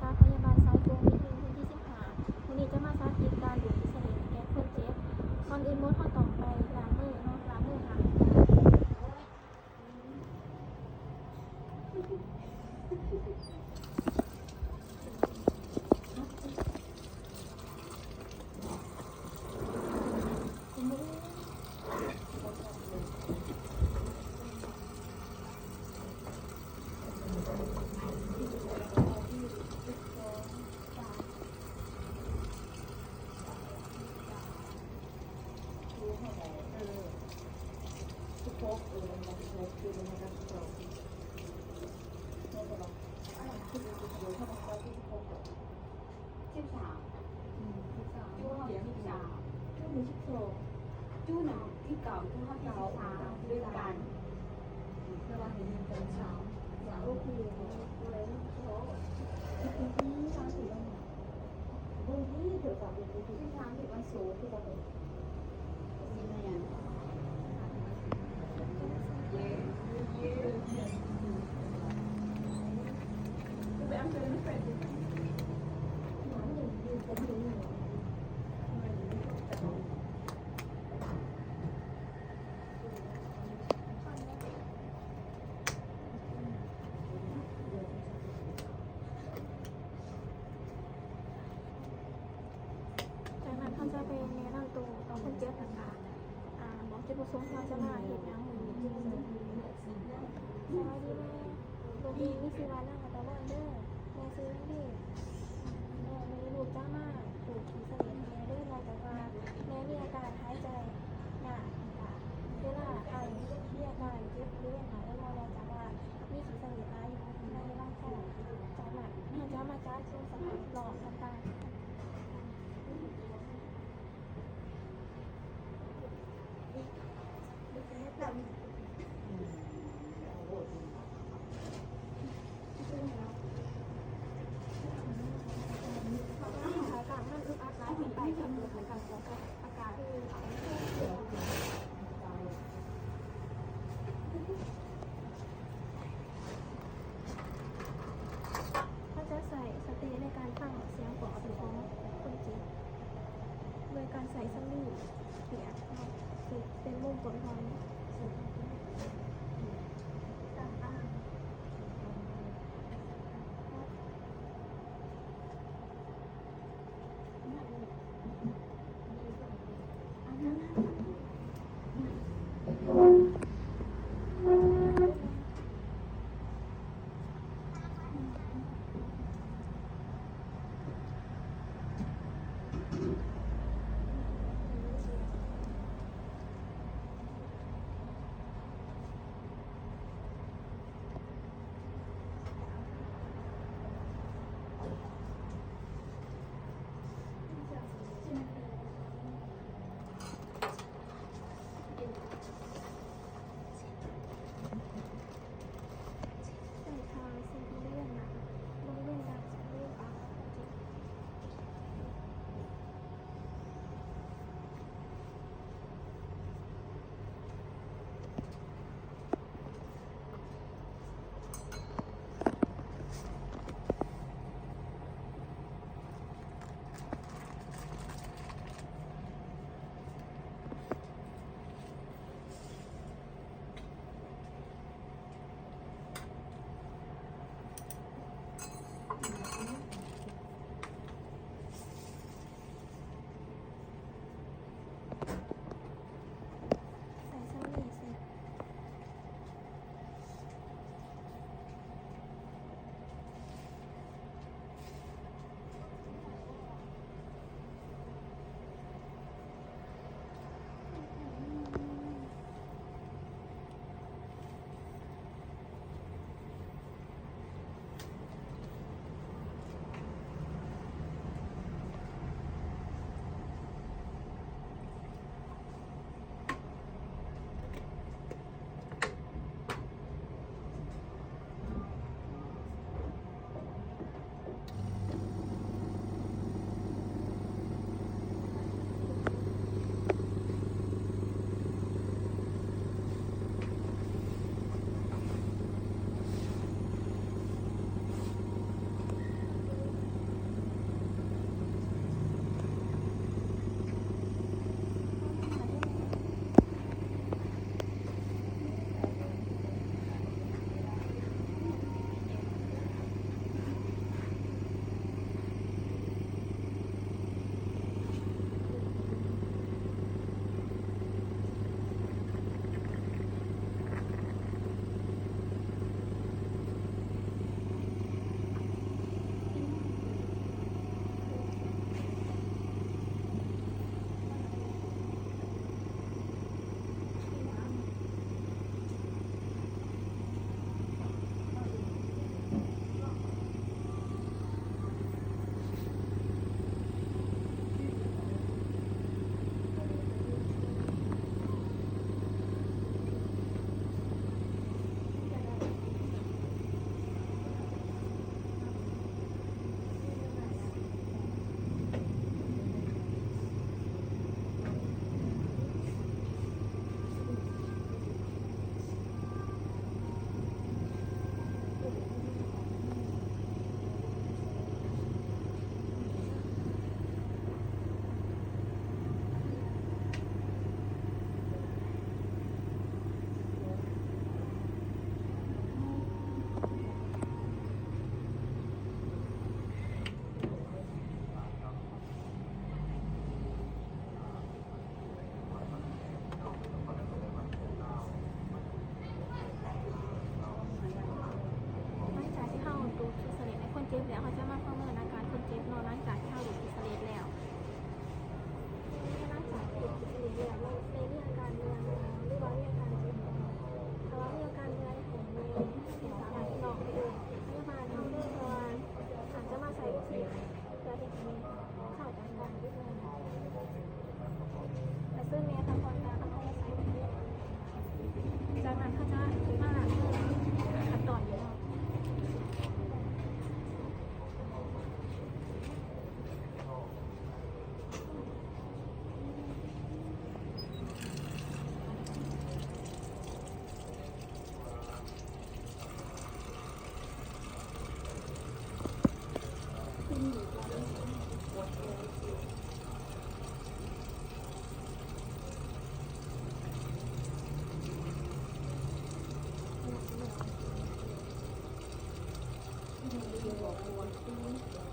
ສາພະຍາບານສາຍກົງ ວິກໜຶ່ງ ເທື່ອທີສິບຫ້າ ມື້ນີ້ຈະມາສາທິດການດູດຂີ້ສະເຫຼັດໃຫ້ແກ່ຄົນເຈັບ. ກ່ອນອື່ນໝົດ ເຮົາຕ້ອງໄປລ້າງມືເນາະ, ລ້າງມືຫ້າ ສິບສາມ ຈຸດຫ້າ ສິບສາມ ຈຸດໜຶ່ງ ສິບສອງ ຈຸດໜຶ່ງ ສິບເກົ້າ ຈຸດຫ້າ ສິບສາມ ເດີນກັນ ແຕ່ວ່າໃຫ້ຢືນກັນສາມ ໂອເຄ ບໍ່ໄດ້ ເບິ່ງທີ່ໂທລະສັບເບິ່ງທີ່ ເປັນທາງທີ່ມັນໂຊຄືກັນເລີຍ. ຈາກນັ້ນເຮົາຈະໄປແນະນຳໂຕຕໍ່ຄົນເຈັບ ແລ້ວກະ ອາ ບອກຈຸດປະສົງເຮົາຈະມາເຮັດຫຍັງມື້ນີ້. ສະບາຍດີແມ່. ລູກມີຊື່ວ່ານາງອັດຕະວອນເດີ. ແມ່ຊື່ນາງດີ. ແມ່ ມື້ນີ້ລູກຈະມາດູດຂີ້ສະເຫຼັດໃຫ້ແມ່ເດີ. ເນື່ອງຈາກວ່າແມ່ມີອາການຫາຍໃຈຍາກ ແລະກະເວລາໄອ ມີອາການເຈັບບໍລິເວນໜ້າ ແລະ ເນື່ອງຈາກວ່າມີຂີ້ສະເຫຼັດຫຼາຍຢູ່ໃນລຳຄໍ. ຈາກນັ້ນເຮົາຈະມາຈັດເບິ່ງສະພາບແວດລ້ອມຕ່າງໆ. ອາກາດ ເຮົາຈະມາປະເມີນອາການຄົນເຈັບເນາະ ຫຼັງຈາກທີ່ເຮົາເຮັດເອັກຊະເຣແລ້ວ. ຫຼັງຈາກເຮັດເອັກຊະເຣແລ້ວ ແມ່ນ ແມ່ນມີອາການເມື່ອຍບໍ່ ຫຼືວ່າມີອາການເຈັບບໍ່? ຖ້າວ່າມີອາການເມື່ອຍ ໃຫ້ແມ່ສາມາດຕິດຕໍ່ໄປເອີ້ນພະຍາບານເຮົາເດີ ເພາະວ່າອາດຈະມາໃສ່ເອັກຊະເຣ ເພື່ອເຮັດໃຫ້ແມ່ເຊົາຈາກການເຈັບເມື່ອຍ. ແລະ ເຊີນແມ່ພັກຜ່ອນຕາມເຮົາໃສ່ ຈາກນັ້ນເຮົາຈະມາເລີ່ມຂັ້ນຕອນຢູ່ເນາະ.